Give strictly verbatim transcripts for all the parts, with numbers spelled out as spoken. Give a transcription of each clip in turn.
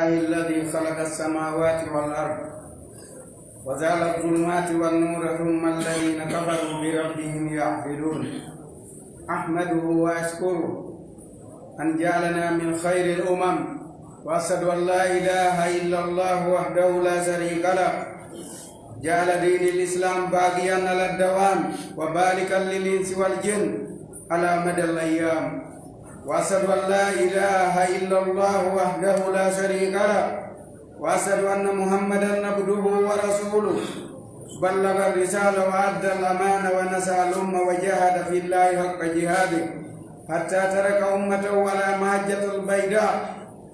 لله الذي خلق السماوات والأرض وجعل الظلمات والنور ثم الذين كفروا بربهم يعدلون. أحمده وأشكره أن جعلنا من خير الأمم، وأشهد أن لا إله إلا الله وحده لا شريك له، جعل دين الإسلام باقيا على الدوام وبالغا للإنس والجن على مدى الأيام. وأشهد أن لا إله إلا الله وحده لا شريك له، وأشهد أن محمدا عبده ورسوله، بلغ الرسالة وأدى الأمانة ونصح الأمة وجاهد في الله حق جهاده حتى ترك أمته على المحجة البيضاء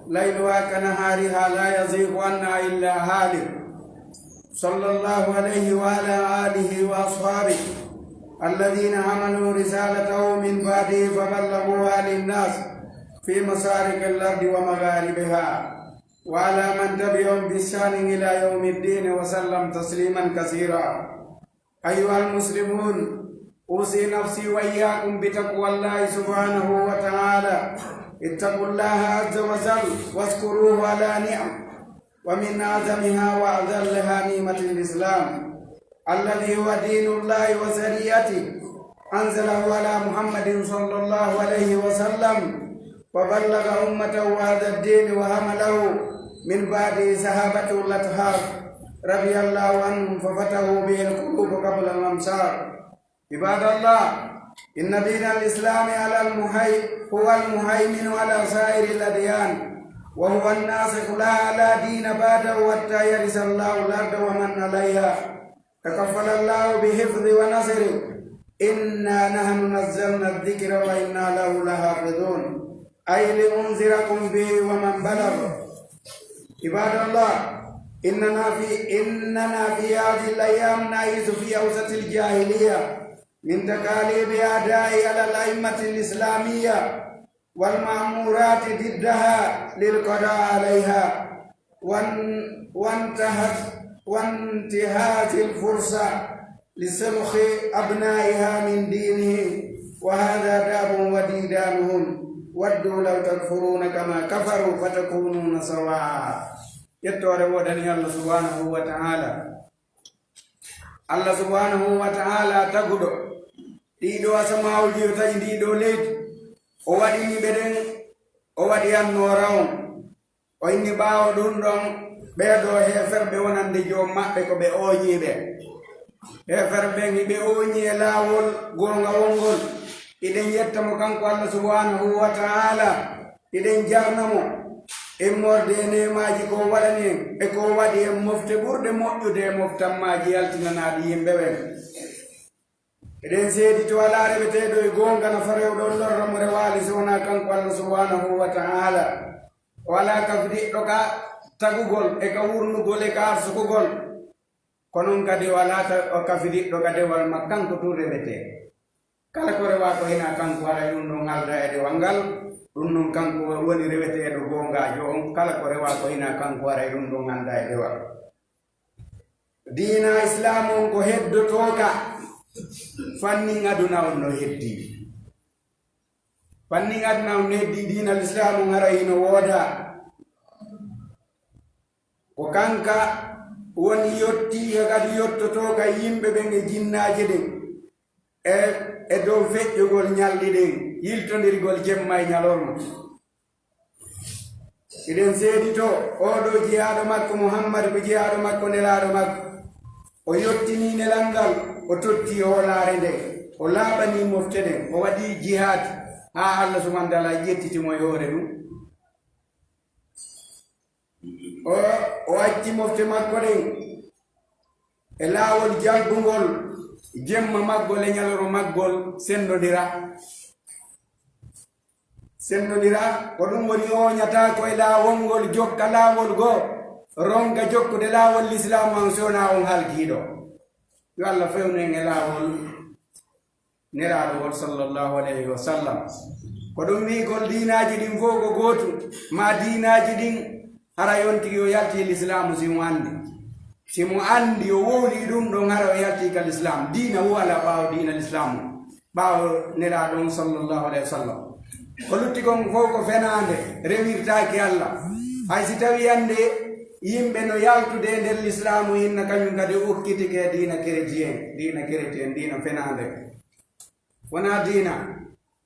ليلها كنهارها لا يزيغ عنها إلا هالك. صلى الله عليه وعلى آله وأصحابه الذين حملوا رسالته من بعده فبلغوها للناس في مشارق الأرض ومغاربها، وعلى من تبعهم بإحسان إلى يوم الدين، وسلم تسليما كثيرا. أيها المسلمون، أوصي نفسي وإياكم بتقوى الله سبحانه وتعالى. اتقوا الله عز وجل واشكروه على نعم، ومن أعظمها وأجلها نعمة الإسلام، الذي هو دين الله وشريعته، أنزله على محمد صلى الله عليه وسلم، وبلغ أمته هذا الدين وحمله من بعده صحابته الأطهار رضي الله عنهم، ففتحوا به القلوب قبل الأمصار. عباد الله، إن دين الإسلام على المهي-، هو المهيمن على سائر الأديان، وهو الناسخ لا على دين بعده حتى يرث الله الأرض ومن عليها. تكفل الله بحفظه ونصره. إنا نحن نزلنا الذكر وإنا له لحافظون. أي لأنذركم به ومن بلغ. عباد الله، إننا في، إننا في هذه الأيام نعيش في أوسط الجاهلية من تكاليب أعداء على الأئمة الإسلامية والمأمورات ضدها للقضاء عليها وان-، وانتهز-، وانتهاز الفرصة لسلخ أبنائها من دينهم، وهذا دأبهم وديدنهم، ودوا لو تكفرون كما كفروا فتكونون سواء. Yettoore woodani Allah subhanahu wa ta'ala. Allah subhanahu wa ta'ala taguɗo ɗiɗo asamaaji, o tagi ndi ɗo leydi, o waɗini ɓe ɗen, o waɗi annoora on. O inni ɓaawo ɗum ɗon, ɓee ɗo heeferɓe wonande joom maɓɓe ko ɓe ooñiiɓe. Heeferɓe ɓen hiɓe ooñi e laawol goongawol ngol. Hiɗen yetta mo kanko Allah subhanahu wa ta'ala. Hiɗen jarna mo immorde e neemaaji ko o waɗani en, e ko o waɗi en mofte ɓurɗe moƴƴude e moftammaaji yaltinanaaɗi yimɓe ɓen. Eɗen seedi to alaa reweteeɗo e goonga nafa rewɗo on lorra mo rewaali si wonaa kanko Allah subhanahu wa ta'ala. O alaa kafidiɗɗo ka tagugol, e ka wurnugol, e ka arsukugol. Ko non kadi o alaa ta-, o kafidiɗɗo ka dewal makko, kanko tun rewetee. Kala ko rewaa ko hinaa kanko, haray ɗum ɗon aldaa e dewal ngal. Ɗum non kanko woni reweteeɗo goongaajo on. Kala ko rewaa ko hinaa kanko, haray ɗum ɗon aldaa e dewal. Diina Islaam on ko heddotooka fannin aduna on no heddii. Fannin aduna on no heddii, diina Islaam on haray hino woodaa. Ko kanka woni yottiika kadi yottotooka yimɓe ɓen e jinnaaje ɗen e, e dow feƴƴugol ñalɗi ɗen, yiltondirgol jemma e ñalorma. Hiɗen seeditoo, oo ɗoo jiyaaɗo makko Muhammad ko jiyaaɗo makko, nelaaɗo makko. O yottinii nelal ngal, o tottii hoolaare nden, o laaɓanii mofte ɗen, o waɗii jihaad haa Allah subhanahu wa ta'ala ƴettiti mo e hoore ɗum. O, o acci mofte makko ɗen e laawol jalbungol, jemma maggol e ñalorma maggol senndondira. Senndondira, ko ɗum woni o ooñataa ko e laawol ngol, jokka laawol goo, ronka jokkude laawol Lislaamu on, si wonaa on halkiiɗo. Yo Allah fewnu en e laawol Nelaaɗo on sallallahu alayhi wa sallam. Ko ɗum wi'ugol diinaaji ɗin fow ko gootu, maa diinaaji ɗin hara yontigi o yalti Lislaamu, si mo anndi. Si mo anndi o wowlii ɗum ɗon, hara o yalti ka Lislaam. Diina wo alaa ɓaawo diina Lislaamu, ɓaawo Nelaaɗo on sallallahu alayhi wa sallam. Ko lutti kon fow ko fenaande, rewirtaaki Allah. Hay si tawii hannde yimɓe no yaltude e nder lislaamu, hinna kañum kadi ukkitike diina chrétien, diina chrétien, diina fenaande. Wonaa diina.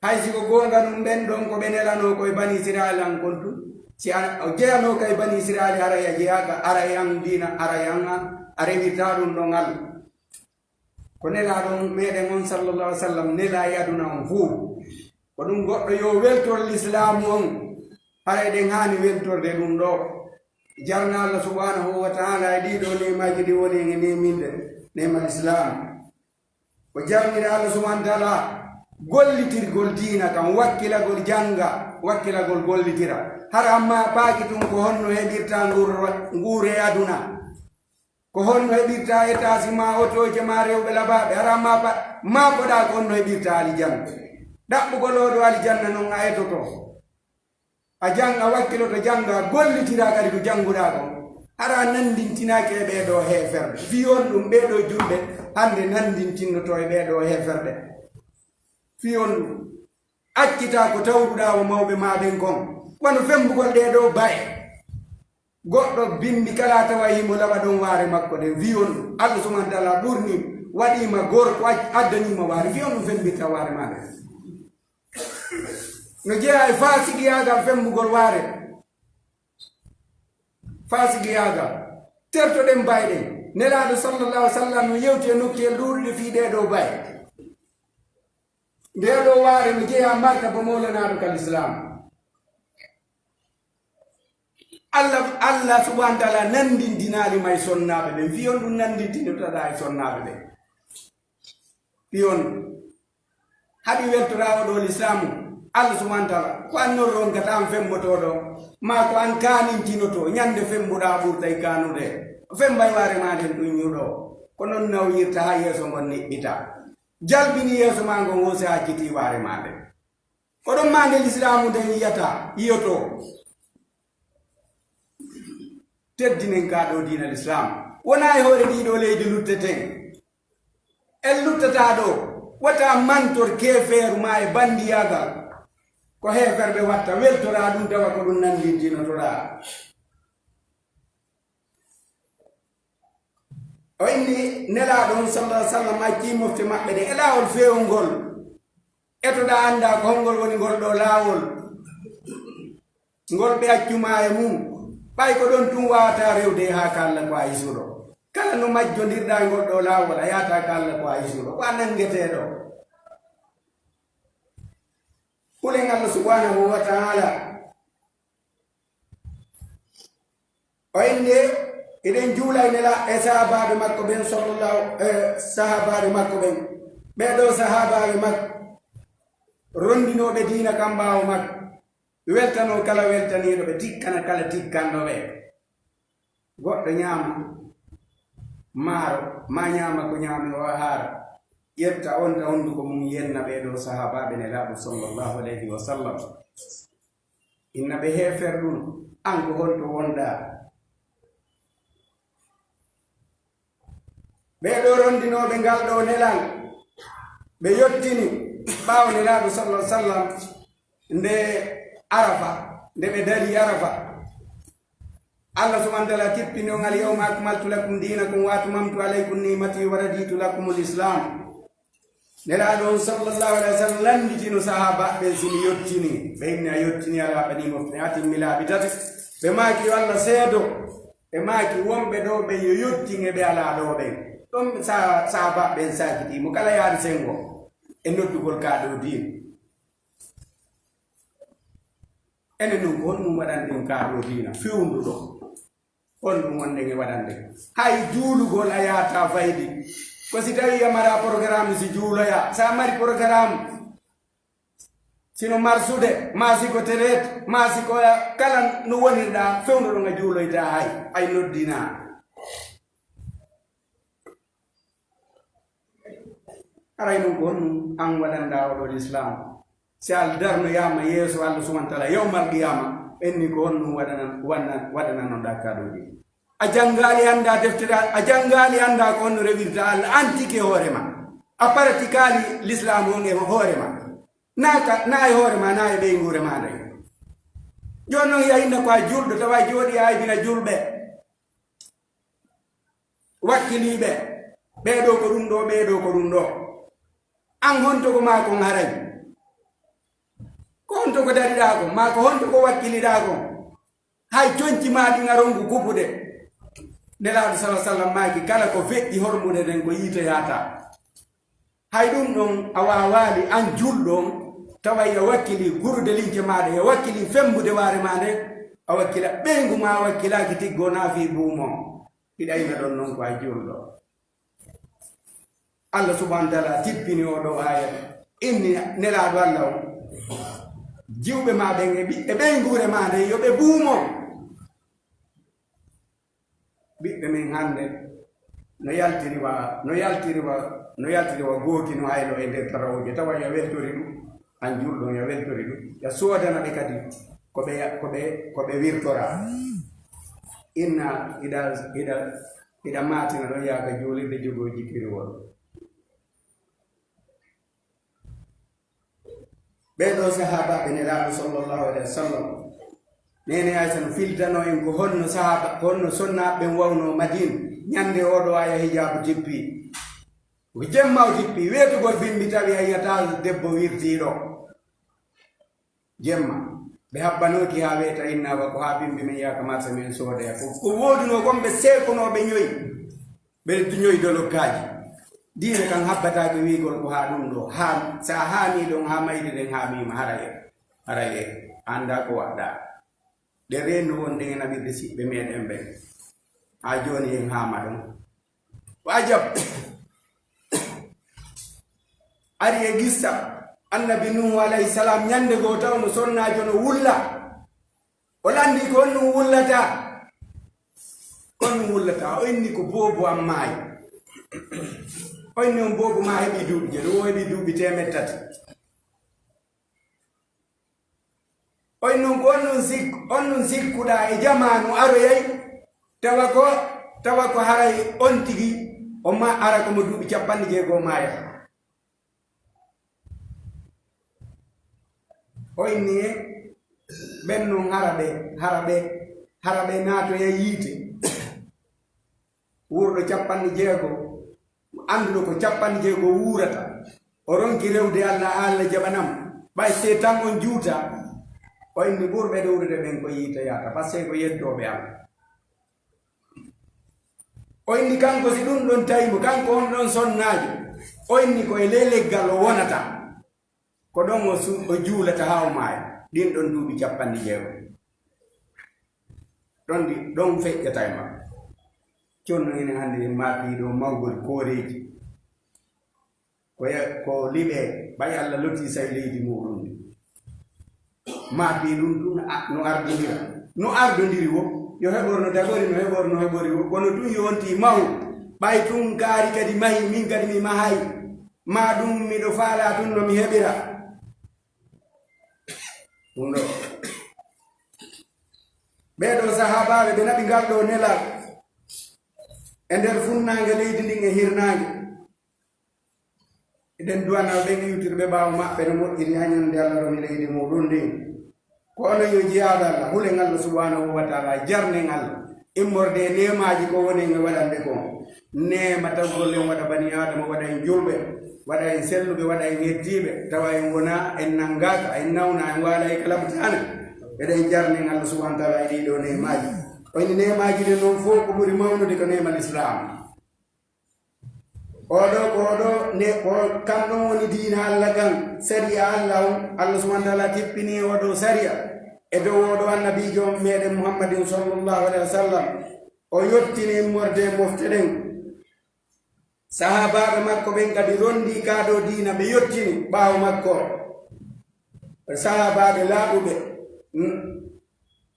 Hay si ko goonga ɗum, ɓen ɗon ko ɓe nelanoo ko e Bani Israa'iil an kon tun. Si a, o jeyanoo ka e Bani Israa'iil, haray a jeyaaka, haray an diina, haray an a, a rewirtaa ɗum ɗon Allah. Ko Nelaaɗo meɗen on, sallallahu alaihi wasallam, nelaa e aduna on fow. Ko ɗum goɗɗo yo weltor lislaamu on, haray ɗen haani weltorde ɗum ɗoo. Jarna Allah subhanahu wa ta'ala e ɗii ɗoo neemaaji ɗi woni en e neeminde, neema lislaamu. O jarnira Allah subhanahu wa ta'ala gollitirgol diina kan, wakkilagol jannga, wakkilagol gollitira. Hara amma paaki tun ko honno heɓirta nguur-, nguure aduna. Ko honno heɓirta etaasi ma, otooje ma, rewɓe labaaɓe. Hara amma pa-, maakoɗaa ko honno heɓirta alijanna. Ɗaɓɓugol oo ɗoo alijanna non a etoto. A jannga, wakkiloto, jannga, gollitira kadi ko jannguɗaa kon. Hara nanndintinaaki e ɓee ɗoo heeferɓe. Fii honɗum ɓee ɗoo julɓe hannde nanndintinnoto e ɓee ɗoo heeferɓe? Fii honɗum? Accitaa ko tawruɗaa wo mawɓe maa ɓen kon. Wano femmbugol ɗee ɗoo baye. Goɗɗo binndi kala tawa himo laɓa ɗon waare makko ɗen. Fii honɗum? Allah subhanahu wa ta'ala ɓurni, waɗii ma gorko, ac-, addanii ma waare. Fii honɗum femmbirta waare maa nden? No jeyaa e faasigiyaagal femmbugol waare. Faasigiyaagal. Tertoɗen baye ɗen. Nelaaɗo sallallahu alaihi wasallam no yewti e nokkuyel ɗuuɗuɗe fii ɗee ɗoo baye. Ndee ɗoo waare no jeyaa martaba mawlanaaɗo kal Islaam. Allah, Allah subhanahu wa ta'ala nanndintinaali ma e sonnaaɓe ɓen. Fii honɗum nanndintinotoɗaa e sonnaaɓe ɓen? Fii honɗum? Haɗi weltoraa oo ɗoo lislaamu. Allah subhanahu wa ta'ala, ko an non ronkata, an femmotooɗo, maa ko an kaanintinotoo, ñande femmbuɗaa ɓurtay kaanude. O femmba e waare maa nden ɗum ñuɗo. Ko non nawyirta haa yeeso ngon niɓɓita. Jalbini yeeso maa ngon, woo si a accitii waare maa nden. Ko ɗon maa nde lislaamu nden yiyata, yiyotoo. Teddinen kaa ɗoo diina lislaamu. Wonaa e hoore ɗii ɗoo leydi lutteten. En luttataa ɗoo. Wota mantor keefeeru maa e banndiyaagal. Ko heeferɓe watta, weltoraa ɗum, tawa ko ɗum nanndintinotoɗaa. O inni Nelaaɗo on, sallallahu alaihi wasallam, accii mofte maɓɓe ɗen e laawol feewngol. Etoɗaa anndaa ko honngol woni ngol ɗoo laawol, ngol ɓe accu maa e mum. Ɓay ko ɗon tun waawataa rewde haa kaalla ko a hisuɗo. Kala no majjondirɗaa ngol ɗoo laawol, a yahataa kaalla ko a hisuɗo. Ko a nanngeteeɗo. Hulen Allah subhanahu wa ta'ala. O innde, eɗen juula e Nela-, e sahaabaaɓe makko ɓen, sallallahu, e sahaabaaɓe makko ɓen. Ɓee ɗoo sahaabaaɓe makko rondinooɓe diina kan ɓaawo makko. Weltanoo kala weltaniiɗo ɓe, tikkana kala tikkanɗo ɓe. Goɗɗo ñaama maaro, maa ñaama ko ñaami o haara. Ƴetta on ta hunnduko mum, yenna ɓee ɗoo sahaabaaɓe Nelaaɗo sallallahu alayhi wa sallam. Inna ɓe heeferɗun, an ko honto wonɗaa? Ɓee ɗoo rondinooɓe ngal ɗoo nelal, ɓe yottini ɓaawo Nelaaɗo sallallahu alaihi wasallam nde Arafa, nde ɓe darii Arafa. Allah subhanahu wa ta'ala tippini on, "Al yawma akmaltu lakum dinakum wa atmamtu alaykum ni'mati wa raditu lakumul Islam." Nelaaɗo on sallallahu alaihi wasallam lannditino sahaabaaɓe ɓen si mi yottini. Ɓe inni, "A yottini, alaa ɓe ni mofte, a timmi laabi tati." Ɓe maaki, "Yo Allah seedo." Ɓe maaki, "Wonɓe ɗoo ɓen yo yottin e ɓe alaa ɗoo ɓen." Ɗon sa-, sahaabaaɓe ɓen saakitii mo kala yaari senngo e noddugol kaa ɗoo diina. Enen non, ko honɗum waɗanɗen kaa ɗoo diina fewnduɗo? Honɗum wonɗen e waɗande? Hay juulugol a yahataa faydi. Ko si tawii a maraa programme, si juuloyaa. Si a mari programme, sino marsude, maa si ko tereet, maa si ko kala no wonirɗaa, fewndoɗon a juuloytaa hay, ay noddinaa. Aray ɗum ko honɗum an waɗanɗaa oɗo lislaam? Si al darnoyaama yeeso Allah subhanahu wa ta'ala yawmal qiyaama, ɓenni ko honɗum waɗanan-, waɗanan-, waɗananoɗaa kaɗoɗi? A janngaali anndaa deftere, a janngaali anndaa ko honno rewirta Allah, an tigi e hoore ma. A paratikaali lislaam on e hoore ma. Naa ka, naa e hoore ma, naa e ɓeynguure ma nden. Jooni noon, ya inna ko a juulɗo, tawa jooɗi a aybina juulɓe. Wakkiliiɓe, ɓee ɗoo ko ɗum ɗoo, ɓee ɗoo ko ɗum ɗoo. Aan honto ko maa kon haray? Ko honto ko dariɗaa kon? Maa ko honto ko wakkiliɗaa kon? Hay conci maa ɗin a ronku kupude. Nelaaɗo sala sallam maaki, kala ko feƴƴi hormude nden ko yiite yaata. Hay ɗum ɗon a waawaali, aan juulɗo on, tawa ya wakkili gurude lince maaɗa, ya wakkili fembude waare maa nden, a wakkila ɓeyngu maa, a wakkilaaki tiggo naa fii buumo. Hiɗa ayna ɗon non ko a juulɗo. Allah subhanahu wa ta'ala tippini oo ɗoo aaya, inni Nelaaɗo Allah on, jiwɓe maa ɓen e ɓi-, e ɓeynguure maa nden, yo ɓe buumo. Ɓiɓɓe men hannde no yaltiri wa, no yaltiri wa, no yaltiri wa gooki no haylo e nder tarawooje, tawa ya weltori ɗum, aan juulɗo on ya weltori ɗum, ya soodana ɓe kadi ko ɓe, ko ɓe, ko ɓe wirtora. Inna hiɗa, hiɗa, hiɗa maatina ɗon yaaka juulirde jogoo jikkiriwol. Ɓee ɗoo sahaabaaɓe Nelaaɗo sallallahu alayhi wa sallam, neene Aysa no filtanoo en ko honno sahaaba, ko honno sonnaaɓe ɓen wawnoo Madina ñannde oo ɗoo aaya hijaabu tippi. Ko jemma o tippi, weetugol bimbi tawi a yiyataa debbo wirtiiɗo. Jemma, ɓe habbanooki haa weeta inna ba ko haa bimbi men yaaka marsa men soodoya. Ko, ko woodunoo kon ɓe seekunoo ɓe ñoyi. Ɓe ñoyi dolokkaaji. Diine kan habbataake wi'gol ko haa ɗum ɗoo. Haa, so a haamii ɗon, haa mayde nden haamiima, haray, haray a anndaa ko waɗɗaa. Ɗe reenno wonde e naɓirde siɓɓe meɗen ɓen. Haa jooni en haama ɗon. Ko ajab. Ari e gissa Annabi Nuhu alayhi salam, ñande goo taw no sonnaajo no wulla. O lanndii ko honɗum wullata. Ko honɗum wullata? O inni ko boobo am maayi. O inni on boobo maa heɓii duuɓi jeɗɗi, o heɓii duuɓi teemeɗɗe tati. O inni on ko honɗum sik-, honɗum sikkuɗaa e jamaanu aroyay, tawa ko, tawa ko haray on tigi o ma-, ara ko mo duuɓi cappanɗe jeego maaya. O inni e ɓen non hara ɓe, hara ɓe, hara ɓe naatoya yiite. Wuurɗo cappanɗe jeego, annduɗo ko cappanɗe jeego wuurata. O ronki rewde Allah, Allah jaɓanam. Ɓay seetan on juuta, o inni ɓurɓe ɗuuɗude ɓen ko yiite yaata, parce que ko yeddooɓe am. O inni kanko si ɗum ɗon tawi mo, kanko on ɗon sonnaajo, o inni ko e ley leggal o wonata. Ko ɗon o su-, o juulata haa o maaya. Ɗin ɗon duuɓi cappanɗe jeego. Ɗon ɗi, ɗon feƴƴata e makko. Conno ene hannde en maapiiɗo mawgol kooreeji. Ko ya-, ko liɓe, ɓay Allah loti say leydi muɗum ndi. Maapi ɗum tun a-, no ardindira. No ardondiri wo, yo heɓor no dagori, no heɓor no heɓori wo. Kono tun yo wonti mahu. Ɓay tun kaari kadi mahi, min kadi mi mahay. Ma ɗum miɗo faala tun no mi heɓira. Ɗum ɗo. Ɓee ɗoo sahaabaaɓe ɓe naɓi ngal ɗoo nelal e nder funnaange leydi ndin e hirnaange. Eɗen duwana ɓen iwtirɓe ɓaawo maɓɓe no moƴƴiri haa ñande Allah roni leydi muɗum ndin. Ko onon yo jiyaaɓe Allah, hulen Allah subhanahu wa ta'ala, jarnen Allah, immorde e neemaaji ko wonen e waɗande kon. Neema taw golle en waɗa bani Aadama, waɗa en julɓe, waɗa en selluɓe, waɗa en heddiiɓe, tawa en wona, en nanngaaka, en nawna, en waala e kalabtaane. Eɗen jarnen Allah subhanahu wa ta'ala e ɗii ɗoo neemaaji. O inni neemaaji ɗin non fof ko ɓuri mawnude ko neema Lislaam. Oɗo, ko oɗo, nde, ko kam ɗon woni diina Allah kan, sariya Allah on, Allah subhanahu wa ta'ala tippini e oɗo sariya, e dow oɗo annabiijo on meɗen Muhammadin sallallahu alaihi wa sallam, o yottini immorde e mofte ɗen. Sahaabaaɓe makko ɓen kadi rondi kaa ɗoo diina, ɓe yottini ɓaawo makko. Sahaabaaɓe laaɓuɓe, n-,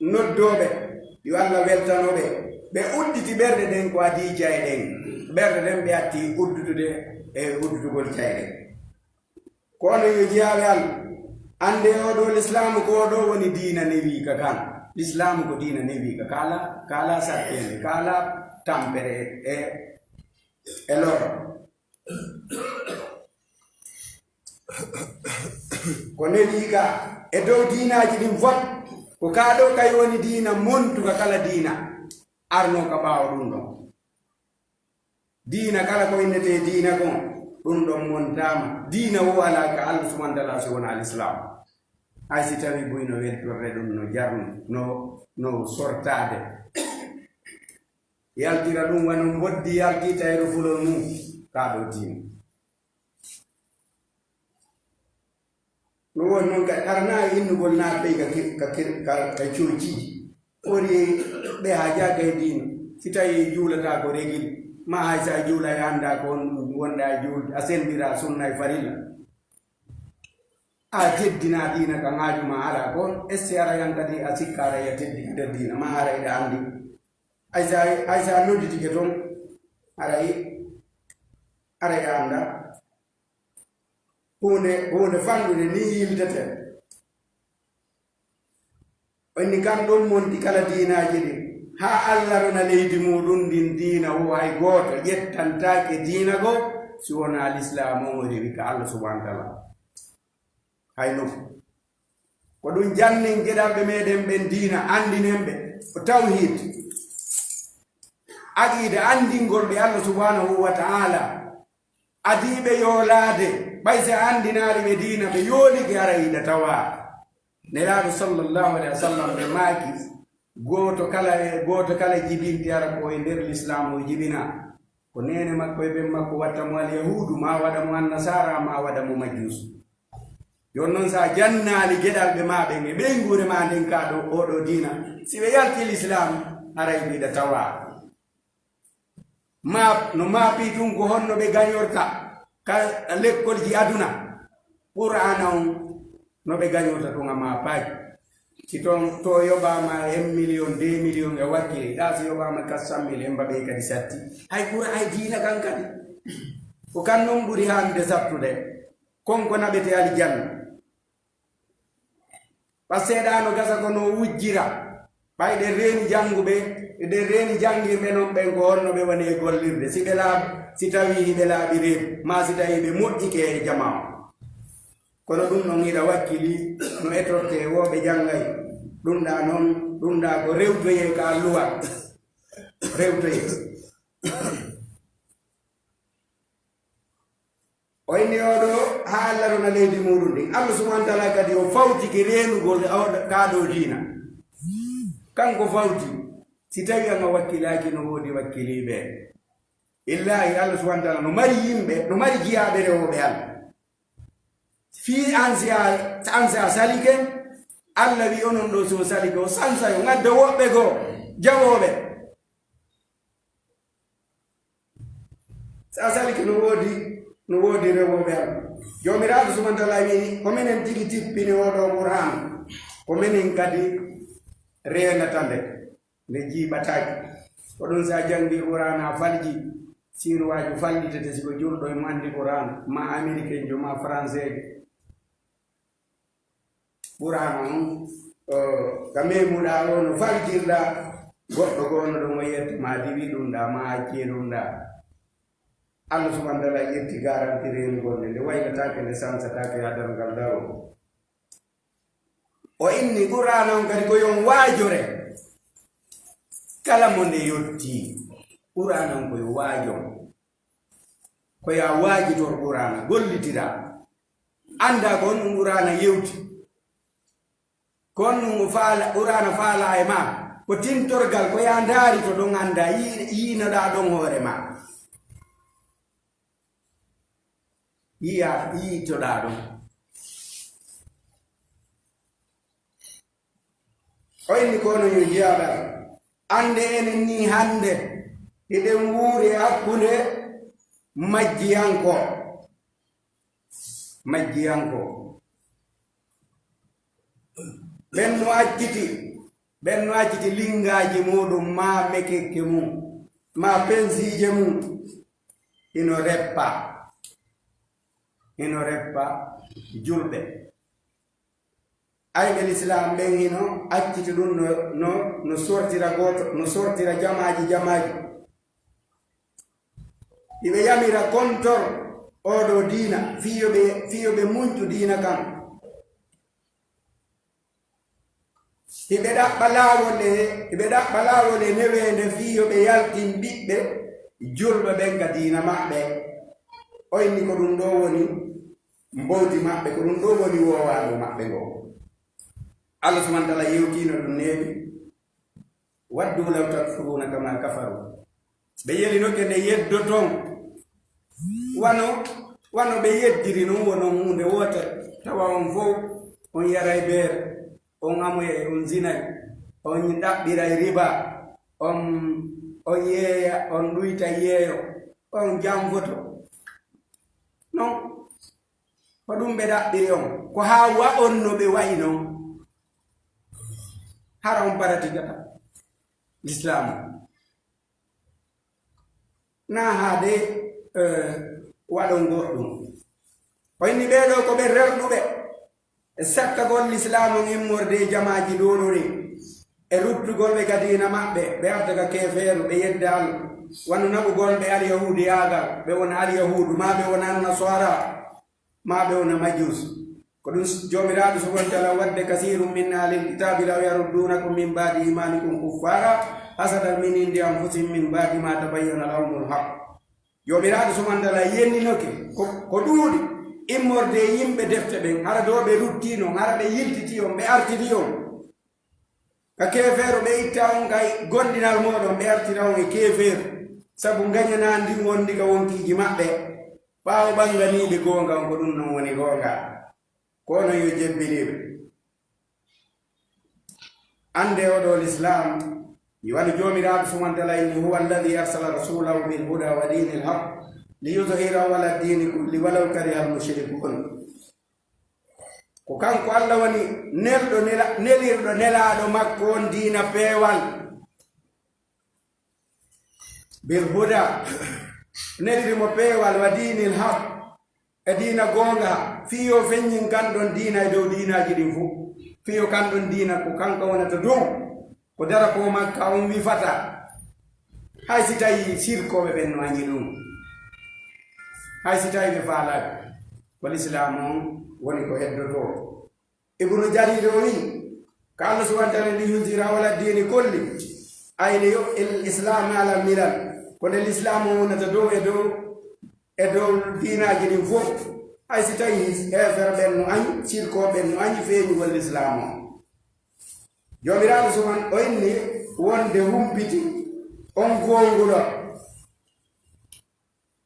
noddooɓe, yo Allah weltano ɓe. Ɓe udditi ɓerɗe ɗen ko adii jayɗe ɗen. Ɓerɗe ɗen ɓe atti uddutude e uddutugol jayɗe. Ko onon yo jiyaaɓe Allah, annde oo ɗoo Lislaamu ko oo ɗoo woni diina newiika kan. Lislaamu ko diina newiika, ka alaa, ka alaa satteende, ka alaa tampere e, e loro. Ko newiika e dow diinaaji ɗin fof, Ko kaa ɗoo kay woni diina montuka kala diina arnoo ka ɓaawo ɗum ɗon. Diina kala ko innetee diina kon, ɗum ɗon montaama. Diina woo alaa ka Allah subhanahu wa ta'ala si wonaa Lislaam. Hay si tawii buy no weltorde ɗum, no jarnu, no, no sortaade. Yaltira ɗum wano mboddi yalti tayru fulol mum, kaa ɗoo diina. No woni noon kadi, hara naa e innugol naa ɓey ka kir-, ka kir-, ka, ka coociiji. Woni ɓe haa jaaka e diina. Si tawii juulataa ko regil, maa hay so a juula e anndaa ko on wonɗaa e juulde, a senndiraa sunna e farilla. A jeddinaa diina ka ŋaaju maa alaa ko on, est-ce que ara yan kadi a sikkaara ya teddi ka nder diina, maa ara eɗa anndi. Hay so a, hay so a nodditike toon, aray, aray a anndaa. Huunde, huunde fanɗude ni yiltete. O inni kan ɗum monti kala diinaaji ɗin. Haa Allah rona leydi muɗum ndin diina wo hay gooto ƴettantaake diina go si wonaa Lislaam on o rewi ka Allah subhanahu wa ta'ala. Hay no. Ko ɗum jannen geɗalɓe meɗen ɓen diina, anndinen ɓe ko tawhiid. Aqiida anndingol ɓe Allah subhanahu wa ta'ala. Adii ɓe yoolaade, ɓay si a anndinaali ɓe diina, ɓe yoolike, ara yiɗa tawa. Nelaaɗo sallallahu alaihi wa sallam ɓe maaki, gooto kala e, gooto kala jibinti ara ko e nder Lislaam o jibina. Ko neene makko e ɓen makko watta mo alyahuudu, maa waɗa mo annasaara, maa waɗa mo majjuusu. Jooni non, si a jannaali geɗalɓe maa ɓen e ɓeynguure maa nden ka ɗo, oo ɗoo diina, si ɓe yalti Lislaam, aray ɓe yiɗa tawa. Maap, no maapi tun ko honno ɓe gañorta ka lekkolji aduna. Qur'aana on, no ɓe gañorta tun a maapaaji. Si ton to yoɓaama un million, deux million e wakkili, ɗa si yoɓaama quatre cent mille en mbaɓe kadi satti. Hay Qur'aana diina kan kadi. Ko kan non ɓuri haande sattude. Kon ko naɓete aljanna. Par ce que ɗa no gasa ko no wujjira. Ɓay ɗen reeni jannguɓe, ɗen reeni janngirɓe non ɓen ko honno ɓe woni e gollirde. Si ɓe laaɓi, si tawii hiɓe laaɓi reedu, maa si tawii ɓe moƴƴike e jamaa on. Kono ɗum ɗon hiɗa wakkili no etortee woo ɓe janngay. Ɗum ɗa non, ɗum ɗa ko rewtoyee ka alluwa. Rewtoyee. O inni oo ɗoo haa Allah rona leydi muɗum ndin. Allah subhanahu wa ta'ala kadi o fawtike reenugol oo ɗoo, kaa ɗoo diina. Kanko fawti, si tawii an a wakkilaaki no woodi wakkiliiɓe. Illaahi Allah subhanahu wa ta'ala no mari yimɓe, no mari jiyaaɓe rewooɓe Allah. Fii an si a, an si a salike, Allah wi onon ɗoo si o salike, o sansayo, ngadda woɓɓe goo, jaɓooɓe. Si a salike no woodi, no woodi rewooɓe am. Joomiraaɗo subhanahu wa ta'ala wi'i, ko menen tigi tippini oo ɗoo Qur'aana. Ko menen kadi reenata nde, nde jiiɓataake. Ko ɗum si a janngii Qur'aana a falji, siinuwaaju fallitete si ko juulɗo e mo anndi Qur'aana, maa Amerikenjo, maa Faranseejo. Qur'aana on, eh, ka memuɗaa o no faljirɗaa, goɗɗo goo no ɗon o yetta ma diwi ɗum ɗaa, ma acci ɗum ɗaa. Allah subhanahu wa ta'ala ƴetti garanti reenugol nde, nde waylataake, nde sansataake haa darngal daroo. O inni Qur'aana on kadi ko yo on waajore kala mo nde yottii. Qur'aana on ko yo waajon. Ko yo a waajitor Qur'aana, gollitiraa. Anndaa ko honɗum Qur'aana yewti. Ko honɗum o faala, Qur'aana faalaa e maa. Ko tintorgal, ko yo a ndaarito ɗon anndaa, yii-, yiinoɗaa ɗon hoore maa. Yiya, yiitoɗaa ɗon. O inni ko onon yo jiyaaɓe am. Annde enen nii hannde, hiɗen wuuri e hakkunde majjiyanko. Majjiyanko. Ɓen no acciti, ɓen no acciti linngaaji muɗum, maa mekekke mum, maa pensiije mum, hino reppa. Hino reppa julɓe. Ayɓe Lislaam ɓen hino acciti ɗum no, no, no sortira gooto, no sortira jamaaji jamaaji. Hiɓe yamira kontor oo ɗoo diina, fii yo ɓe, fii yo ɓe muñtu diina kan. Hiɓe ɗaɓɓa laawol e, hiɓe ɗaɓɓa laawol e neweende fii yo ɓe yaltin ɓiɓɓe julɓe ɓen ka diina maɓɓe. O inni ko ɗum ɗoo woni mbowdi maɓɓe, ko ɗum ɗoo woni woowaago maɓɓe ngo. Allah subhanahu wa ta'ala yewtiino ɗum neeɓi. "Waddu law takfuruuna kama kafaru." Ɓe yelinoke nde yeddoton. Wano, wano ɓe yeddiri non, wonon huunde wootere. Tawa on fow, on yaray beer, on amoyay, on zinay, on ɗaɓɓiray riba, on, on yeeya, on ɗuyta yeeyo, on janfoto. Non, ko ɗum ɓe ɗaɓɓiri on. Ko haa wa on no ɓe wa'i non. Hara on paratigata Lislaamu. Na haade, eh, waɗon goɗɗum. O inni ɓee ɗoo ko ɓe rerɗuɓe e sakkagol Lislaamu on immorde e jamaaji ɗuuɗuɗi, e ruttugol ɓe ka diina maɓɓe, ɓe arta ka keefeeru, ɓe yedda Alla, wano naɓugol ɓe alyahuudiyaagal, ɓe wona alyahuudu, maa ɓe wona annasaara, maa ɓe wona majuus. Ko ɗum Joomiraaɗo subhanahu wa ta'ala wadde, "Kasiirun min ahlil kitaabi law yarudduunakum min ba'di iimaanikum kuffaara hasadan min indi anfusihim min ba'di ma tabayyana lahumul haq." Joomiraaɗo subhanahu wa ta'ala yenninoke ko, ko ɗuuɗi immorde e yimɓe defte ɓen, hara ɗoo ɓe ruttii non, hara ɓe yiltitii on, ɓe artirii on ka keefeero, ɓe itta on ka gomɗinal mooɗon, ɓe artira on e keefeero, sabu ngañanaandi wondi ka wonkiiji maɓɓe, ɓaawo ɓanganiiɓe goonga on, ko ɗum non woni goonga. Ko onon yo jebbiniiɓe. Annde oo ɗoo Lislaam, mi wano Joomiraaɗo subhanahu wa ta'ala inni, "Huwa alladhi arsala rasulahu bil huda wa dinil haq li yuzhirahu ala dini kulli walaw karihal mushrikun." Ko kanko Alla woni nelɗo nela-, nelirɗo nelaaɗo makko on diina peewal. Bil huda, neliri mo peewal, wa dinil haq, e diina goonga, fii yo feññin kan ɗon diina e dow diinaaji ɗin fow. Fii yo kan ɗon diina ko kanka wonata dow, ko dara ko makka on wifata. Hay si tawi sirkooɓe ɓen no añi ɗum, hay si tawi ɓe faalaaki, ko Lislaam on woni ko heddotoo. Ibnu Jarir o wi'i, ka Allah subhanahu wa ta'ala, "Li yuzhirahu ala dini kulli", ay li yu'il islama ala milal. Ko nde Lislaam o wonata dow e dow, e dow diinaaji ɗin fow. Hay si tawi heeferɓe ɓen no añi, sirkooɓe ɓen no añi feeñugol Lislaam o. Joomiraaɗo subhanahu o inni wonde humpiti on goonguɗo.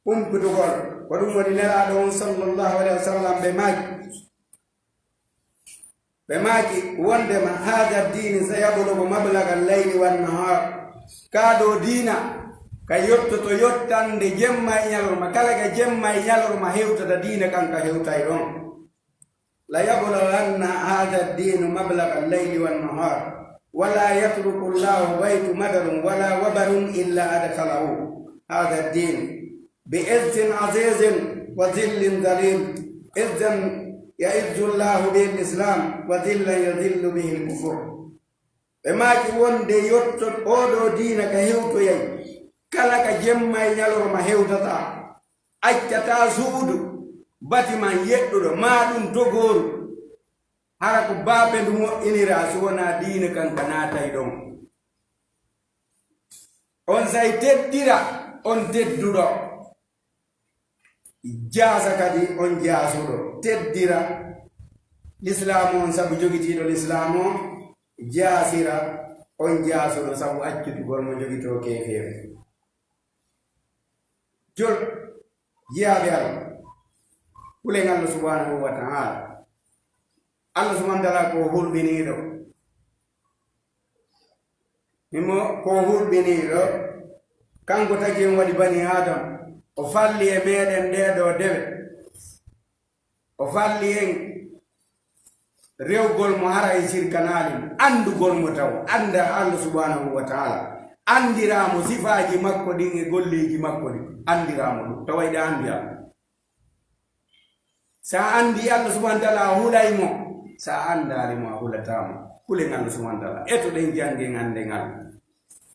Humpitugol, ko ɗum woni Nelaaɗo on sallallahu alayhi wa sallam, ɓe maaki, ɓe maaki wondema, "Haada diini sa yablugu mablaga al-layli wan-nahaar." Kaa ɗoo diina ka yottoto yottande jemma e ñalorma, kala ka jemma e ñalorma hewtata, diina kan ka hewtay ɗon. "La yablughanna hadha ad-dinu mablagha al-layli wan-nahar, wa la yatruku Allahu baytu madarun wa la wabarun illa adkhalahu hadha ad-din, bi izzin azizin wa dhillin dhalil. Izzan ya'izzu Allahu bihi al-Islam, wa dhillan yadhillu bihi al-kufr." Ɓe maaki wonde yotto oo ɗoo diina ka hewtoyay, kala ka jemma e ñalorma hewtata. Accataa suudu, batiman yeɗɗuɗo, maa ɗum togooru, hara ko baapendu moƴƴiniraa, si wonaa diina kan ka naatay ɗon. Onsay teddira on tedduɗo, jaasa kadi on jaasuɗo. Teddira Lislaamu on sabu jogitiiɗo Lislaamu on, jaasira on jaasuɗo sabu accitugol mo jogitoo keefeeru. Jol, jiyaaɓe Alla, hulen Alla subhanahu wa ta'ala. Alla subhanahu wa ta'ala ko hulɓiniiɗo. Himo ko hulɓiniiɗo. Kanko tagi en waɗi bani Adam. O falli e meɗen ɗee ɗoo dewe. O falli en rewgol mo hara en sirkanaali mo, anndugol mo taw, annda Allah subhanahu wa ta'ala, anndiraa mo sifaaji makko ɗin e golleeji makko ɗin, anndiraa mo ɗum, tawa iɗa anndi Allah. Sa anndi Allah subhanahu wa ta'ala, a hulay mo, sa anndaali mo, a hulataa mo. Hulen Allah subhanahu wa ta'ala, etoɗen janngen annden Allah.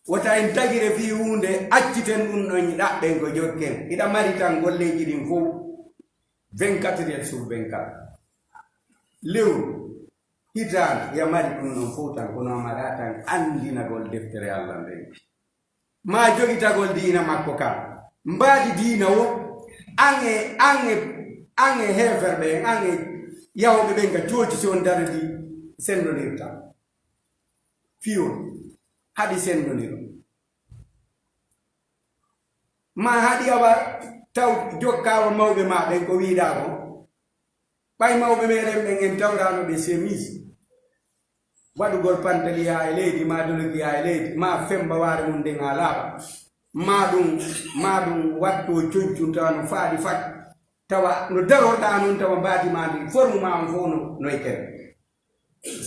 Wota en tagire fii huunde, acciten ɗum ɗon, ɗaɓɓen ko jokken. Iɗa mari tan golleeji ɗin fow. Vingt-quatre heures sur vingt-quatre. Lewru, Hitaande, ya mari ɗum ɗon fof tan, kono a maraa tan anndinagol deftere Allah nden. Maa jogitagol diina makko kan. Mbaadi diina o, an e, an e, an e heeferɓe en, an e yahooɓe ɓen ka cooci, si on daridi, senndondirta. Fiyo, haɗi senndondiro. Maa haɗi awa taw jokkaama mawɓe maa ɓen ko wiiɗaa ko. Ɓay mawɓe meɗen ɓen en tawraano ɓe chemise. Waɗugol pantali haa e leydi, maa doloki haa e leydi, maa femba waare mum nden haa laaɓa. Maa ɗum, maa ɗum wattoo concun tawa no faaɗi fak. Tawa no darorɗaa non, tawa mbaadi maa ndin, forme maa on fof no, no e kere.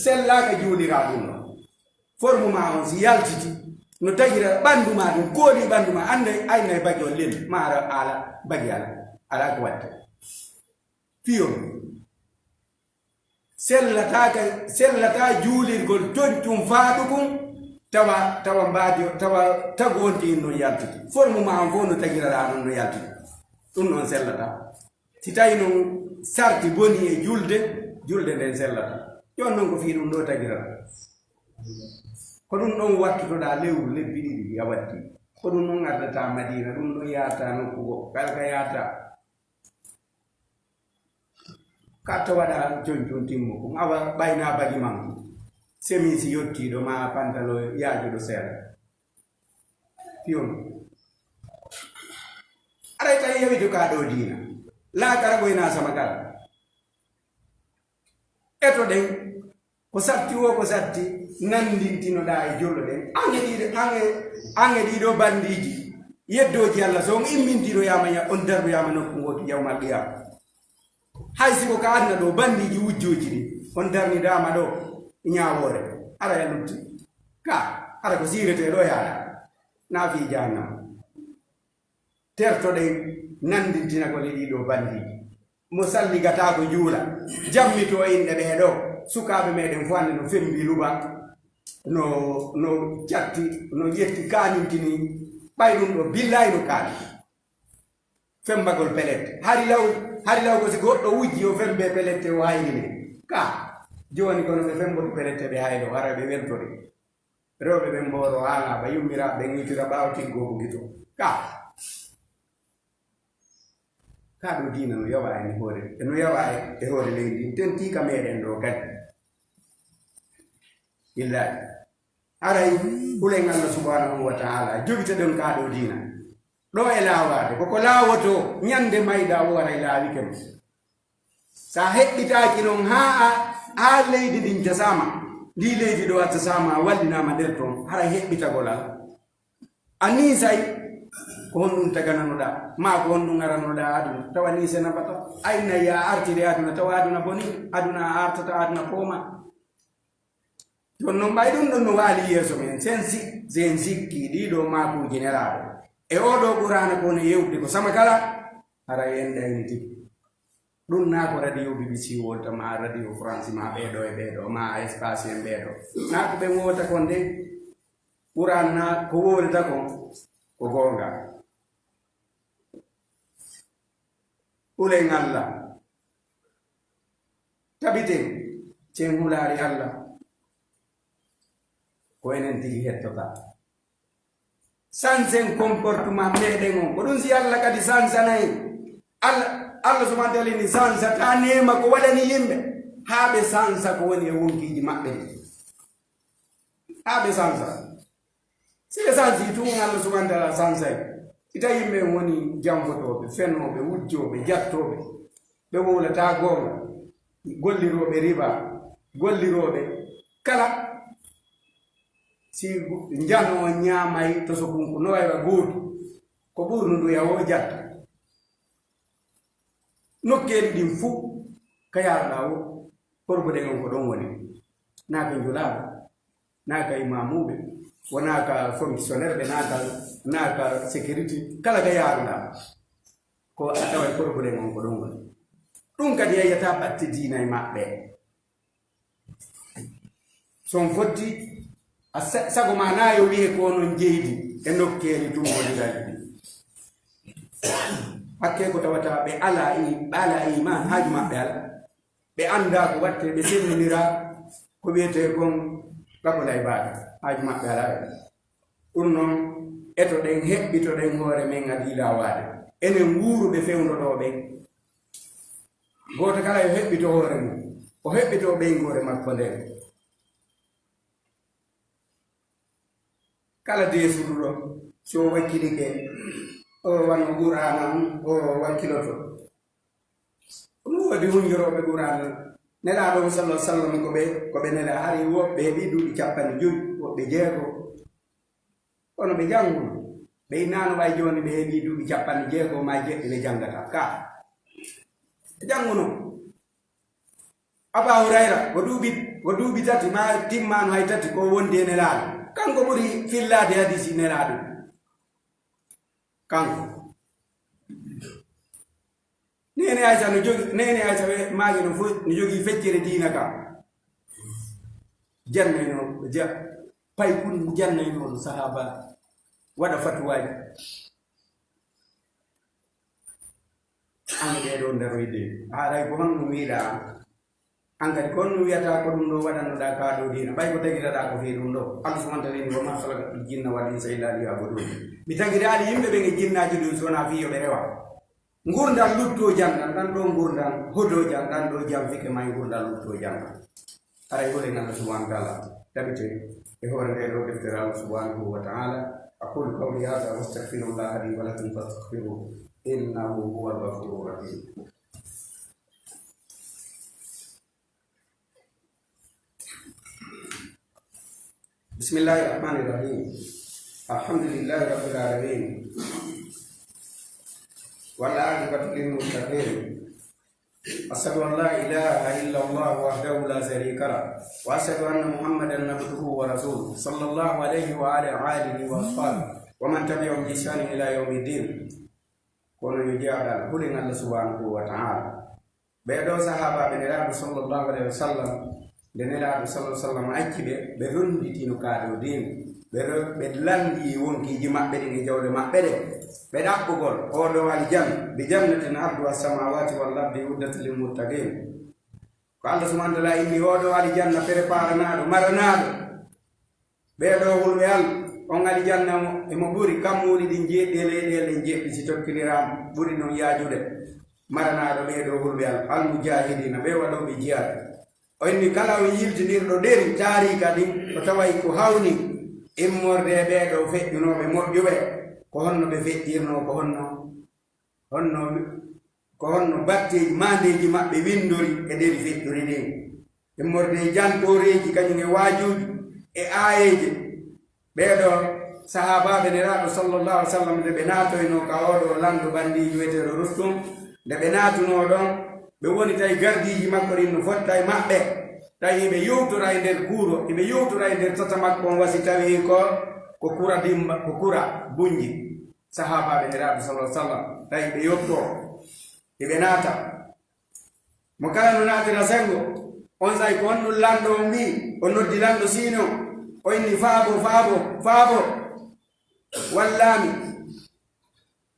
Sellaaka juuliraa ɗum ɗon. Forme maa on si yaltiti, no tagira ɓanndu maa ɗum, kooli ɓanndu maa, annday, aynay bagi on lel, maa ara ala, bagi ala, alaa ko watte. Fiyo. Sellataa ka, sellataa juulirgol concun faaɗukun, tawa, tawa mbaadi, tawa tagu on ti non yaltiti. Forme maa on fof no tagiraraa non no yaltiti. Ɗum ɗon sellataa. Si tawi non sarti boni e julde, julde nden sellataa. Jooni non ko fii ɗum ɗo tagirata. Ko ɗum ɗon wattutoɗaa lewru lebbi ɗiɗi a watti. Ko ɗum ɗon ardataa Madiina, ɗum ɗon yahataa nokku goo, kala ka yahataa. Katta waɗa concun timmo kun, awa ɓayna bagi man. Semisi yottiiɗo maa pantalo yaajuɗo seeɗa. Fiyon. Aray tawi yewito ka ɗo diina. Laakara ɓoyna sama kala. Eto ɗen, ko satti wo, ko satti, nanndintinoɗaa e jolo ɗen. An e ɗiɗo, an e, an e ɗiɗo banndiiji, yeddooji Allah, so on immintinoyaama, ya-, on darnoyaama nokku ngootu yawmal qiyama. Hay si ko ka aduna ɗo, banndiiji wujjooji ɗi, on darnidaama ɗo, e ñaawoore, ara ya lutti. Ka, ara ko siirete ɗo yaada, na fii jahannama. Tertoɗen nanndintinagol e ɗii ɗoo banndiiji. Mo salligataako juula, jammitoo inɗe ɓee ɗoo. Sukaaɓe meɗen fof hannde no fembi luba, no, no jatti, no ƴetti kaanintini. Ɓay ɗum ɗoo, billaay no kaani. Fembagol pelette. Hari law, hari law ko si goɗɗo wujji o fembe pelette o hayrine. Ka, jooni kono ɓe femboto pelette ɓe haylo, hara ɓe weltori. Rewɓe ɓen mbooro haala, ba yummiraaɓe ɓen itira ɓaawo tiggoogu gito. Ka. Ka ɗo diina no yawa e hoore, no yawa e hoore leydi. Tentii ka meɗen ɗo kadi. Illaahi. Haray, hulen Allah subhanahu wa ta'ala, jogitoɗen ka ɗo diina. Ɗo e laawaade, ko ko laawoto, ñande mayɗa o waray laawike mo. Sa heɓɓitaaki non haa a, haa leydi ndin jasaama, ndi leydi ɗo a jasaama, a wallinaama nder ton, haray heɓɓitagol alaa. A niisay, ko honɗum tagananoɗaa, maa ko honɗum aranoɗaa aduna, tawa niise nafata. Ay nay a artiri aduna, tawa aduna boni, aduna a artata, aduna pooma. Jooni non ɓay ɗum ɗon no waali yeeso men, sen si-, sen sikki ɗii ɗoo maakuuji nelaaɗo. E oo ɗoo Qur'aana ko no yewtude ko sama kala, haray en ɗayniti. Ɗum naa ko radio B B C wolta, ma radio France, ma ɓee ɗoo e ɓee ɗoo, ma espace en ɓee ɗoo. Naa ko ɓe wolta kon de, Qur'aana naa ko wolta kon, ko goonga. Hulen Allah. Tabiten, sen hulaali Allah. Ko enen tigi hettota. Sansen comportement meɗen on. Ko ɗum si Allah kadi sansanay. Allah, Allah subhanahu wa ta'ala ni sansata neema ko waɗani yimɓe. Haa ɓe sansa ko woni e wonkiiji maɓɓe ɗin. Haa ɓe sansa. Si ɓe sansi tun, Allah subhanahu wa ta'ala sansay. Si tawi yimɓe woni janfotooɓe, fenooɓe, wujjooɓe, jattooɓe, ɓe wowlataa goonga, gollirooɓe riba, gollirooɓe kala, si njano ñaamay to sokunku no waywa gootu, ko ɓurndu ndu yawo jatta. Nokkeeli ɗin fuu ka yaaruɗaa o, porbuɗe on ko ɗon woni. Naa ka njulaaɓe, naa ka imaamuuɓe, wonaa ka fonctionnaire ɓe, naa ka, naa ka sécurité, kala ka yaaruɗaa. Ko a taway porbuɗe on ko ɗon woni. Ɗum kadi yayyataa ɓatte diina e maɓɓe. So on fotti, a sa-, sago ma na yo wi'e ko onon jeydi e nokkeeli tummbondiral ɗi. Hakke ko tawata ɓe alaa i-, ɓe alaa iman, haaju maɓɓe alaa. Ɓe anndaa ko watte, ɓe senniniraa, ko wiyetee kon qabla ibaada, haaju maɓɓe alaa e ɗum. Ɗum noon, etoɗen, heɓɓitoɗen hoore men adii laawaade. Enen wuuruɓe fewndo ɗoo ɓen, gooto kala yo heɓɓito hoore mum, o heɓɓito ɓeyngoore makko nden. Kala deesuɗo ɗo, si o wakkilike, o wano Qur'aana on, o wakkiloto. Ɗum woodi hunjorooɓe Qur'aana. Nelaaɗo on, sallallahu alaihi wasallam, ko ɓe, ko ɓe nelaa, hari woɓɓe heɓi duuɓi cappanɗe jowi, woɓɓe jeego. Kono ɓe jannguno. Ɓe innaano ɓay jooni ɓe heɓi duuɓi cappanɗe jeego maa jeɗɗi ɓe janngata. Ka. Ɓe jannguno. Aba Hurayra, ko duuɓi, ko duuɓi tati, maa timmaano hay tati, ko wondi e Nelaaɗo. Kanko ɓuri fillaade hadiisi Nelaaɗo. Kanko. Neene Aysa no jogi, Neene Aysa we-, maage no fo-, no jogii feccere diina ka. Jannayno, ja-, pay kun jannayno sahaaba, waɗa fatuwaaji. An ɓee ɗoo ndaroyde. Haaray ko honno wiiɗaa? An kadi ko honno wiyataa ko ɗum ɗoo waɗannoɗaa kaa ɗoo diina? Ɓay ko tagitaɗaa ko fii ɗum ɗoo. Allah subhanahu wa ta'ala ni, "Wa ma khalaqtul jinna wal insa illa liya'budun." Mi tagitaali yimɓe ɓen e jinnaaji ɗum si wonaa fii yo ɓe rewa. Ngurndan luttoojan ɗan, ɗan ɗoo ngurndan hodoojan, ɗan ɗoo janfike may ngurndan luttoojan ɗan. Haray hulen Allah subhanahu wa ta'ala tabite e hoore ndee ɗoo deftere Allah subhanahu wa ta'ala. أقول قولي هذا وأستغفر الله لي ولكم فاستغفروه إنه هو الغفور الرحيم. بسم الله الرحمن الرحيم. الحمد لله رب العالمين. والعاقبة للمتقين. أشهد أن لا إله إلا الله وحده لا شريك له. وأشهد أن محمدا عبده ورسوله. صلى الله عليه وعلى آله وأصحابه ومن تبعهم بإحسان إلى يوم الدين. Kono yo jaaɗal hulen Allah subhanahu wa ta'ala. Ɓee ɗoo sahaabaaɓe Nelaaɗo sallallahu alayhi wa sallam, nde Nelaaɗo sallallahu alayhi wa sallam acci ɓe, ɓe lonnditino kaa ɗoo diina. Ɓe ro-, ɓe lanndii wonkiiji maɓɓe ɗin e jawle maɓɓe ɗen. Ɓe ɗaɓɓugol oo ɗoo aljanna, "Bi jannatin arduha samawati wal ardi uiddat lil muttaqin." Ko Allah subhanahu wa ta'ala inni oo ɗoo aljanna preparanaaɗo, maranaaɗo. Ɓee ɗoo hulɓe Allah, on aljanna mo, emo ɓuri kammuuli ɗin jeeɗiɗi e leyɗeele ɗen jeeɗiɗi si tokkindiraama, ɓuri non yaajude. Maranaaɗo ɓee ɗoo hulɓe Allah, al mujahidina, ɓee waɗooɓe jihaad. O inni kala on yiltinirɗo ɗeri taariika ɗin, o taway ko hawni immorde e ɓee ɗoo feƴƴunooɓe moƴƴuɓe, ko honno ɓe feƴƴirnoo, ko honno, honno, ko honno batteeji maandeeji maɓɓe winndori e ɗeri feƴƴuɗi ɗin. Immorde e jantooreeji, kañum e waajuuji e aayeeje. Ɓee ɗoo sahaabaaɓe Nelaaɗo sallallahu alaihi wa sallam, nde ɓe naatoynoo ka oo ɗoo lanndo banndiijo wiyeteeɗo Rustum, nde ɓe naatunoo ɗon, ɓe woni tawi gardiiji makko ɗin no fotta e maɓɓe, tawi hiɓe yewtora e nder kuuro, hiɓe yewtora e nder tata makko on, wa si tawi ko, ko kura dimba, ko kura bunji. Sahaabaaɓe Nelaaɗo sallallahu alaihi wa sallam, tawi ɓe yottoo, hiɓe naata. Mo kala no naatira senngo, onsay ko honɗum lanɗo on wi'i? O noddi lanɗo siino, o inni, "Faabo, faabo, faabo, wallaami."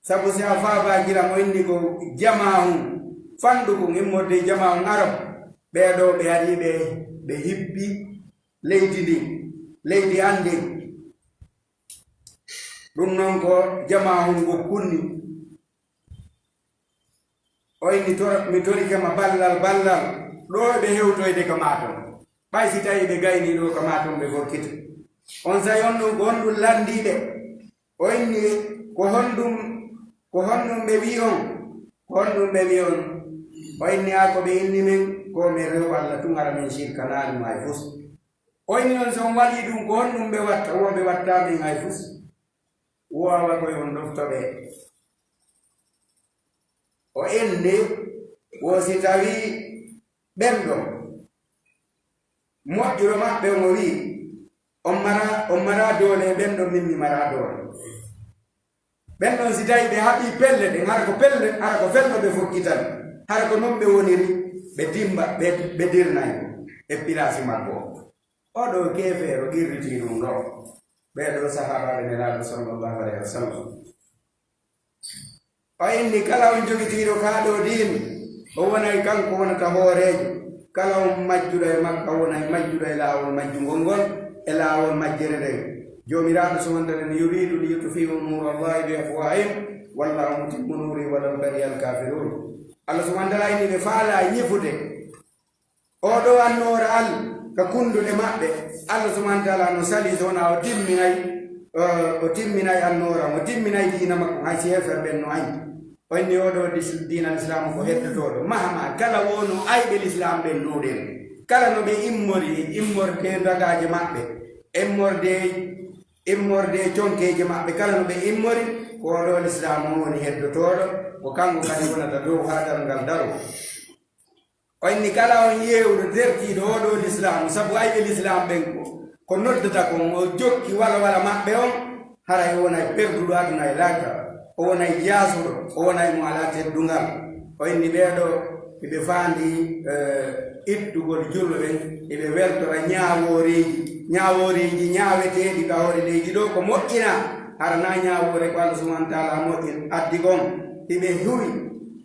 Sabu si a faabaa gila mo inni ko jamaahun fanɗukun immorde e jamaahun Arab, ɓee ɗoo ɓe ari ɓe, ɓe hippi leydi ndin, leydi an ndin. Ɗum noon ko jamaahun gokkun ni. O inni, "Tor-, mi torike ma ballal, ballal, ɗo eɓe hewtoyde ka maa ton. Ɓay si tawi ɓe gayni ɗo ka maa ton, ɓe gorkita." Onsay on ɗon, ko honɗum lanndii ɓe? O inni, "Ko honɗum, ko honɗum ɓe wi'i on? Ko honɗum ɓe wi'i on?" O inni, "A ko ɓe inni men, ko men rew Allah tun, hara men sirkanaali mo hay fus." O inni on, "Si on waɗii ɗum, ko honɗum ɓe watta?" O, "Ɓe wattaa men hay fus." Woowa koy on ɗofto ɓe. O inni, wo si tawii ɓen ɗon moƴƴuɗo maɓɓe on o wi'i, "On mara, on mara doole e ɓen ɗon, min mi mara doole." Ɓen ɗon si tawii ɓe haɓii pelle ɗen, hara ko pelle, hara ko fello ɓe fokkitani, hara ko non ɓe woniri, ɓe dimba, ɓe, ɓe dirnay mo e pilaasi makko o. Oɗo keefeero qirritii ɗum ɗo. Ɓee ɗoo sahaabaaɓe Nelaaɗo sallallahu alayhi wa sallam. O inni kala on jogitiiɗo kaa ɗoo diina, o wonay kanko wonata hooreejo. Kala on majjuɗo e makka wona e majjuɗo e laawol majjungol ngol, e laawol majjere nden. Joomiraaɗo subhanahu wa ta'ala, yuridu li yutfi'u nuura Allahi bi afwahihim, wallahu mutimmu nuurihi walaw kariha al-kafirun. Allah subhanahu wa ta'ala inni ɓe faala ñifude oo ɗoo annoora Alla ka kunduɗe maɓɓe. Allah subhanahu wa ta'ala no sali so wona o timminay, eh, o timminay annoora, o timminay diina makko, hay si heeferɓe ɓen no añi. O inni oo ɗoo dis-, diina Lislaamu ko heddotooɗo. Mahama kala wonu ayɓe Lislaam ɓen nuuɗen. Kala no ɓe immori, immorde dagaaje maɓɓe, immorde, immorde conkeeje maɓɓe, kala no ɓe immori, ko oo ɗoo Lislaamu on woni heddotooɗo, ko kanko kadi wonata dow haa darngal daroo. O inni kala on yeewɗo dertiiɗo oo ɗoo Lislaamu, sabu ayɓe Lislaam ɓen ko, ko noddata kon, o jokki wala wala maɓɓe on, haray o wonay perduɗo aduna e laakara, o wonay jaasuɗo, o wonay mo alaa teddungal. O inni ɓee ɗoo, hiɓe faandi, eh, ittugol julɓe ɓen, hiɓe weltora ñaawooreeji, ñaawooreeji ñaaweteeɗi ka hoore leydi ɗoo ko moƴƴinaa, hara naa ñaawoore ko Allah subhanahu wa ta'ala moƴƴin addi kon, hiɓe huwi.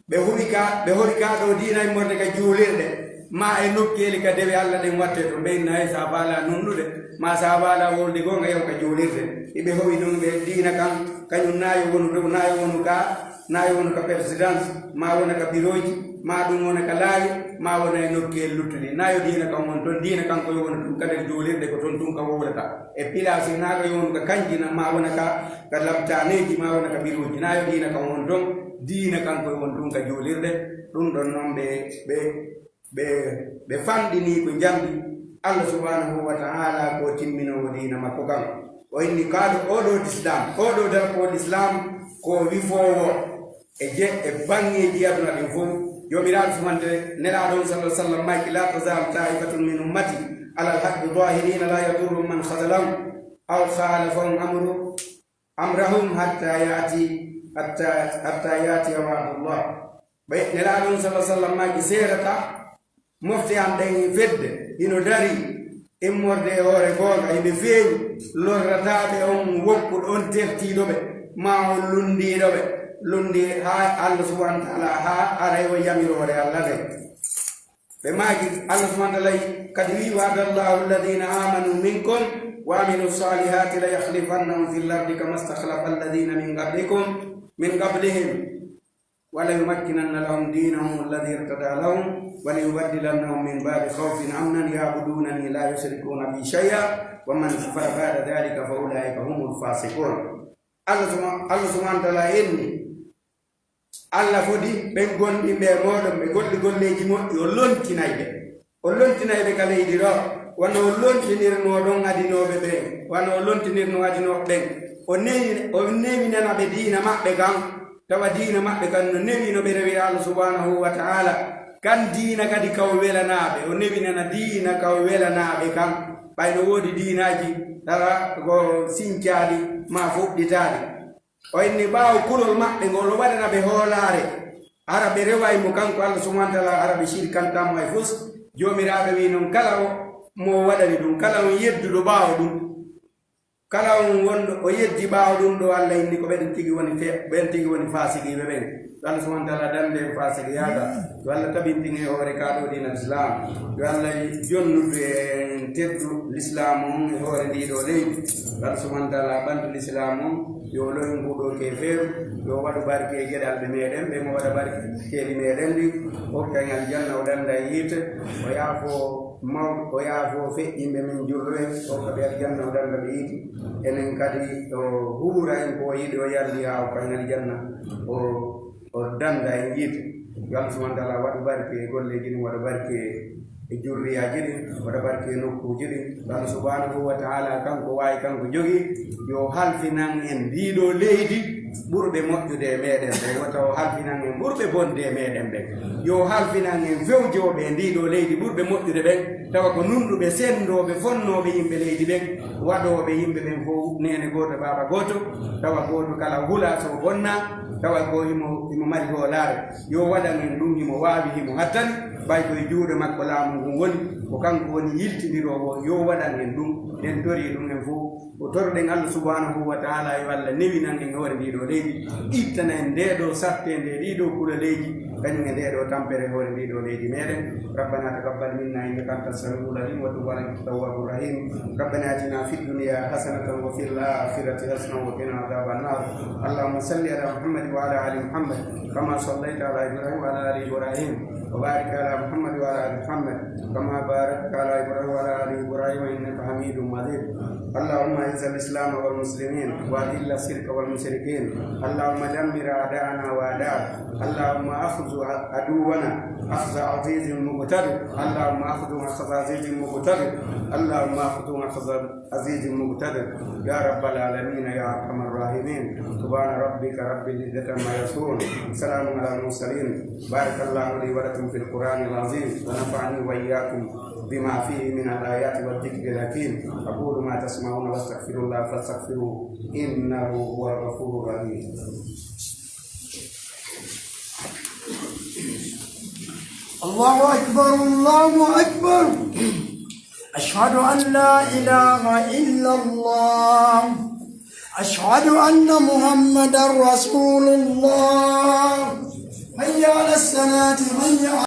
Ɓe huwi ka, ɓe hori ka ɗoo diina immorde ka juulirɗe, maa e nokkeeli ka dewe Alla ɗen wattee to. Ɓe inna hay sa faala nunɗude, maa sa faala wolde goonga, yaw ka juulirde. Hiɓe howi ɗum ɓe diina kan, kañum naa yo wonu ɗo, naa yo wonu ka, naa yo wonu ka présidence, maa wona ka birooji, maa ɗum wona ka laawi, maa wona e nokkeeli luttuɗi. Naa yo diina kan won ton, diina kan ko yo wonu ɗum ka nder juulirɗe, ko ton tun ka wowlata. E pilaasi naa ko yo wonu ka kanji na, maa wona ka, ka labtaaneeji, maa wona ka birooji. Naa yo diina kan won ton, diina kan ko yo won tun ka juulirɗe. Ɗum ɗon noon ɓe, ɓe, ɓe, ɓe fanɗinii ko njamdi. Allah subhanahu wa ta'ala ko timminoowo diina makko kan. O inni kaaɗo oo ɗoo Lislaam, oo ɗoo darapoo Lislaam ko wifoowo e je, e baŋŋeeji aduna ɗin fof. Joomiraaɗo subhanahu wa ta'ala, Nelaaɗo on sallallahu alaihi wasallam maaki, "La tazal ta'ifatun min ummati ala al-haqqi zahirina la yadurruhum man khazalahum aw khalafahum amru, amrahum hatta ya'ti, hatta, hatta ya'ti wa'dullah." Ɓay Nelaaɗo on sallallahu alaihi wasallam maaki, seerata mofte am ɗen e fedde, hino dari immorde e hoore goonga, hiɓe feeñi, lorrataaɓe on woppuɗo on tertiiɗo ɓe, maa on lunndiiɗo ɓe, lunndi haa Allah subhanahu wa ta'ala, haa aray o yamiroore Allah nden. Ɓe maaki, Allah subhanahu wa ta'ala kadi wi, "Wa'adallahu alladhina amanu minkum wa amilu salihati la yakhlifannahum fil ardi kama istakhlafa alladhina min qablikum, min qablihim." "Wa la yumakkinanna lahum dinahum alladhi irtada lahum, wa la yubaddilannahum min ba'di khawfihim amnan ya'budunani la yushrikuna bi shay'a, wa man kafara ba'da dhalika fa ulaika humul fasiqun." Allah subha-, Allah subhanahu wa ta'ala inni, Allah fodi ɓen gonɗinɓe e mooɗon, ɓe golli golleeji moƴƴi, o lontinay ɓe. O lontinay ɓe ka leydi ɗo, wano o lontinirnoo ɗon adinooɓe ɓen, wano o lontinirnoo adinooɓe ɓen. O newi-, o newinana ɓe diina maɓɓe kan, tawa diina maɓɓe kan no newi no ɓe rewira Allah subhanahu wa ta'ala. Kan diina kadi ka o welanaaɓe, o newinana diina ka o welanaaɓe kan. Ɓay no woodi diinaaji, tawa ko sincaaɗi maa fuɗɗitaaɗi. O inni ɓaawo kulol maɓɓe ngol, o waɗana ɓe hoolaare. Hara ɓe reway mo kanko Allah subhanahu wa ta'ala, hara ɓe shirkantaa mo hay fus. Joomiraaɗo wi non, kala o, mo o waɗani ɗum, kala on yedduɗo ɓaawo ɗum, kala on wonɗo o yeddi ɓaawo ɗum ɗo Allah inni ko ɓen tigi woni fe-, ɓen tigi woni faasiqiiɓe ɓen. Yo Allah subhanahu wa ta'ala dande en faasiqiyaagal. Yo Allah tabintin en hoore kaa ɗo diina Islam. Yo Allah jonnudu en teddu Lislaamu on e hoore ndii ɗoo leydi. Yo Allah subhanahu wa ta'ala ɓantu Lislaamu on. Yo loyo nguu ɗoo keefeeru. Yo waɗu barke e geɗalɓe meɗen ɓe, mo waɗa barke e keeli meɗen ɗi. Hokka en aljanna, o danda e yiite. O yaafo mawɓe, o yaafo feƴƴinɓe men julɓe ɓe. Hokka ɓe aljanna, o danda ɓe yiite. Enen kadi o huura en ko o yiɗi, o yardi haa hokka en aljanna. O o danda e yiite. Yo Allah subhanahu wa ta'ala waɗu barke e golleeji ɗin, waɗa barke e jurriyaaji ɗin, waɗa barke e nokkuuji ɗin. Yo Allah subhanahu wa ta'ala kanko waawi, kanko jogii, yo halfinan en ndii ɗoo leydi ɓurɓe moƴƴude e meɗen ɓen, wota o halfinan en ɓurɓe bonde e meɗen ɓen. Yo halfinan en fewjooɓe e ndii ɗoo leydi ɓurɓe moƴƴude ɓen, tawa ko nunɗuɓe, senndooɓe, fonnooɓe yimɓe leydi ɓen, waɗooɓe yimɓe ɓen fof neene gooto, baaba gooto, tawa gooto kala hula so bonna, tawa ko himo, himo mari hoolaare. Yo waɗan en ɗum, himo waawi, himo hattani, ɓay ko e juuɗe makko laamu ngun woni, ko kanko woni yiltindiroowo, yo waɗan en ɗum, en torii ɗum en fof. Ko torɗen Allah subhanahu wa ta'ala, yo Allah newinan en hoore ndii ɗoo leydi, ittana en ndee ɗoo sattee nde, ɗii ɗoo kulaleeji, kañum e ndee ɗoo tampere hoore ndii ɗoo leydi meeɗen. ربنا تقبل منا إنك أنت السميع العليم وتب علينا إنك أنت التواب الرحيم. ربنا آتنا في الدنيا حسنة وفي الآخرة حسنة وقنا عذاب النار. اللهم صل على محمد وعلى آل محمد كما صليت على إبراهيم وعلى آل إبراهيم، وبارك على محمد وعلى آل محمد كما باركت على إبراهيم وعلى آل إبراهيم إنك حميد مجيد. اللهم أعز الإسلام والمسلمين وأذل الشرك والمشركين. اللهم دمر أعداءنا وأعداءك. اللهم أخذ عدونا أخذ عزيز مقتدر. اللهم أخذ أخذ عزيز مقتدر. اللهم أخذ أخذ عزيز مقتدر يا رب العالمين يا أرحم الراحمين. سبحان ربك رب العزة عما يصفون، سلام على المرسلين. بارك الله لي ولكم في القرآن العظيم ونفعني وإياكم بما فيه من الآيات والذكر الحكيم. أقول ما تسمعون وأستغفر الله فاستغفروه إنه هو الغفور الرحيم. الله أكبر، الله أكبر. أشهد أن لا إله إلا الله. أشهد أن محمدا رسول الله. حي على الصلاة، حي على